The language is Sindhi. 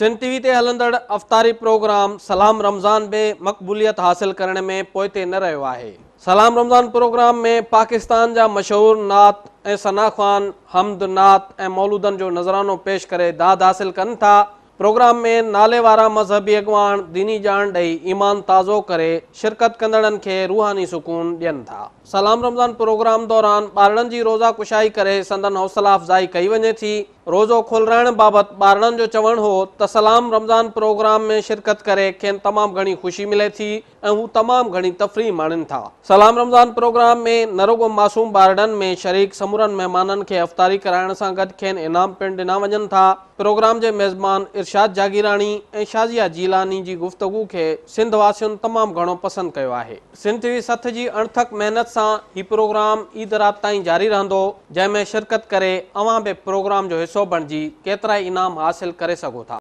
سنڌ ٽي وي تي هلندڙ افطاري پروگرام سلام رمضان به مقبوليت حاصل ڪرڻ ۾ پوئتي نه رهيو آهي. سلام رمضان پروگرام ۾ پاڪستان جا مشهور نعت ۽ ثنا خوان حمد، نعت ۽ مولودن جو نذرانو پيش ڪري داد حاصل ڪن ٿا. پروگرام ۾ نالي وارا مذهبي اڳواڻ ديني ڄاڻ ڏئي ايمان تازو ڪري شرڪت ڪندڙن کي روحاني سڪون ڏين ٿا. سلام رمضان پروگرام دوران ٻارڙن جي روزا ڪشائي ڪري سندن حوصلا افزائي ڪئي وڃي ٿي. روزو کولرائڻ بابت ٻارڙن جو چوڻ هو ته سلام رمضان پروگرام ۾ شرڪت ڪري کين تمام گهڻي خوشي ملي ٿي ۽ هو تمام گهڻي تفريح ماڻين ٿا. سلام رمضان پروگرام ۾ نه رڳو معصوم ٻارڙن ۾ شريڪ سمورن مهمانن کي افطاري ڪرائڻ سان گڏ کين انعام پڻ ڏنا وڃن ٿا. پروگرام جي ميزبان ارشاد جاگيراڻي ۽ شازيه جيلاني جي گفتگو کي سنڌ واسين تمام گهڻو پسند ڪيو آهي. سنڌ ٽي وي سٿ جي اڻٿڪ محنت سان هي پروگرام عيد رات تائين جاري رهندو جنهن ۾ شرڪت ڪري اوهان به پروگرام جو حصو بڻجي ڪيترائي انعام حاصل ڪري سگهو ٿا.